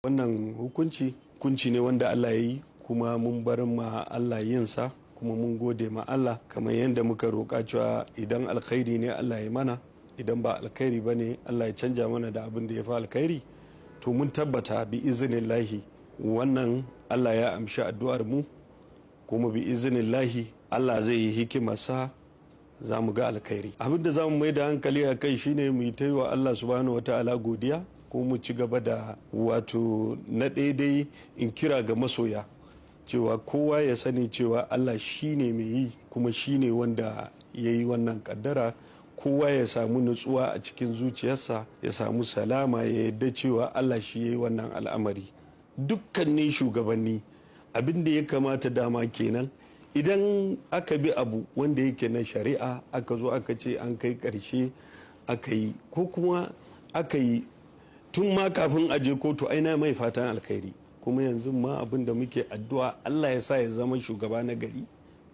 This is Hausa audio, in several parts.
Wannan hukunci, hukunci ne wanda Allah ya yi, kuma mun bar ma Allah yinsa, kuma mun gode ma Allah kamar yadda muka roƙa cewa idan alkhairi ne Allah ya mana, idan ba alkhairi ba ne Allah ya canja mana da abin da ya fi alkhairi. To mun tabbata bi iznillahi wannan Allah ya amshi addu'ar mu, kuma bi iznillahi Allah zai yi hikimarsa, za mu ga alkhairi. Abin da za mu mai da hankali a kai shine mu yi ta yi wa Allah subhanahu wa ta'ala godiya, ko mu ci gaba da wato na daidai in kira ga masoya cewa kowa ya sani cewa Allah shine mai yi kuma shine wanda ya yi wannan kaddara. Kowa ya samu nutsuwa a cikin zuciyarsa, ya samu salama, ya yadda cewa Allah shi ya yi wannan al'amari. Dukkanin shugabanni, abin da ya kamata dama kenan, idan aka bi abu wanda yake na shari'a, aka zo aka ce an kai ƙarshe, aka yi ko kuma aka yi tun ma kafin a je kotu, aina mai fatan alkhairi. Kuma yanzu ma abin da muke addu'a, Allah ya sa ya zama shugaba na gari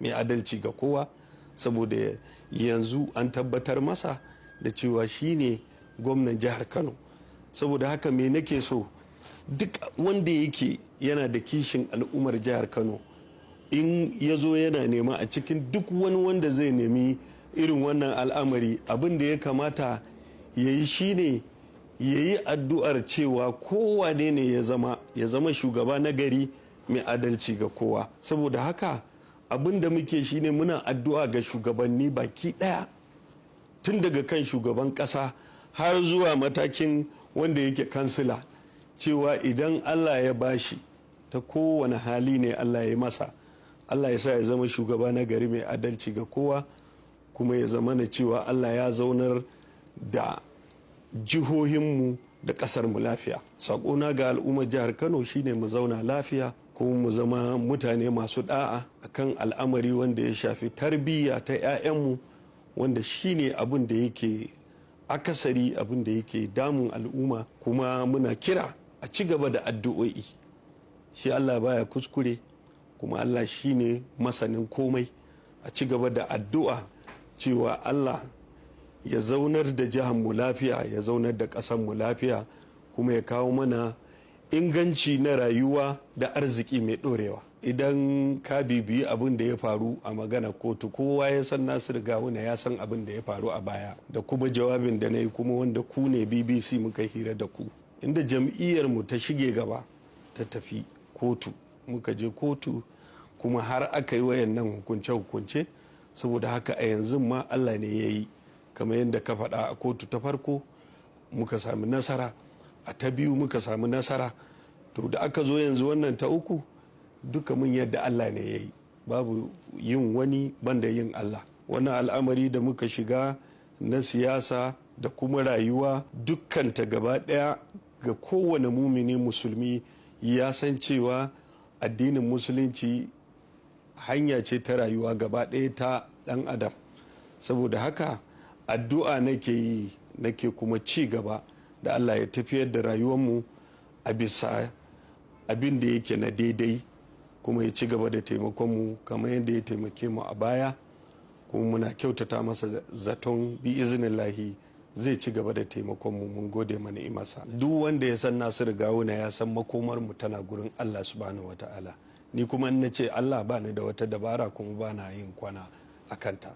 mai adalci ga kowa, saboda yanzu an tabbatar masa da cewa shine gwamnan jihar Kano. Saboda haka me nake so, duk wanda yake yana da kishin al'ummar jihar Kano, in ya zo yana nema a cikin duk wani wanda zai nemi irin wannan al'amari, abin da ya kamata ya yi shine ya yi addu'ar cewa kowane ne ya zama, ya zama shugaba na gari mai adalci ga kowa. Saboda haka abin da muke shine muna addu'a ga shugabanni baki ɗaya, tun daga kan shugaban ƙasa har zuwa matakin wanda yake kansila, cewa idan Allah ya bashi, ta kowane hali ne Allah ya masa, Allah ya sa ya zama shugaba na gari mai adalci ga kowa, kuma ya zama na cewa Allah ya zaunar da jihohinmu da ƙasarmu lafiya. Saƙona ga al'ummar jihar Kano shine mu zauna lafiya, kuma mu zama mutane masu da'a akan al'amari wanda ya shafi tarbiyya ta 'ya'yanmu, wanda shine abin da yake akasari, abin da yake damun al'umma. Kuma muna kira a ci gaba da addu'o'i. Shi Allah baya kuskure, kuma Allah shine masanin komai. A ci gaba da addu'a cewa Allah ya zaunar da jihar mu lafiya, ya zaunar da ƙasar mu lafiya, kuma ya kawo mana inganci na rayuwa da arziki mai ɗorewa. Idan ka bibiyi abin da ya faru a magana kotu, kowa ya san Nasiru Gawuna ya san abin da ya faru a baya, da kuma jawabin da na yi, kuma wanda ku ne BBC muka hira da ku, inda jam'iyyar mu ta shige gaba ta tafi kotu, muka je kotu, kuma har aka yi wayannan hukunce-hukunce. Saboda haka a yanzu ma Allah ne ya yi, kamar yadda ka faɗa, a kotu ta farko muka sami nasara, a ta biyu muka sami nasara. To da aka zo yanzu wannan ta uku, duka mun yadda Allah ne ya yi, babu yin wani banda yin Allah. Wannan al'amari da muka shiga na siyasa da kuma rayuwa dukkanta gaba ɗaya, ga kowane mumini musulmi ya san cewa addinin musulunci hanya ce ta rayuwa gaba ɗaya ta ɗan adam. Saboda haka addu'a nake yi, nake kuma ci gaba da Allah ya tafiyar da rayuwarmu a bisa abin da yake na daidai, kuma ya ci gaba da taimakonmu kamar yadda ya taimake mu a baya. Kuma muna kyautata masa zaton bi iznillahi zai ci gaba da taimakonmu. Mun gode mana masa. Duk wanda ya san Nasiru Gawuna ya san makomar mu tana gurin Allah subhanahu wata'ala. Ni kuma in nace Allah, ba ni da wata dabara, kuma ba na yin kwana a kanta.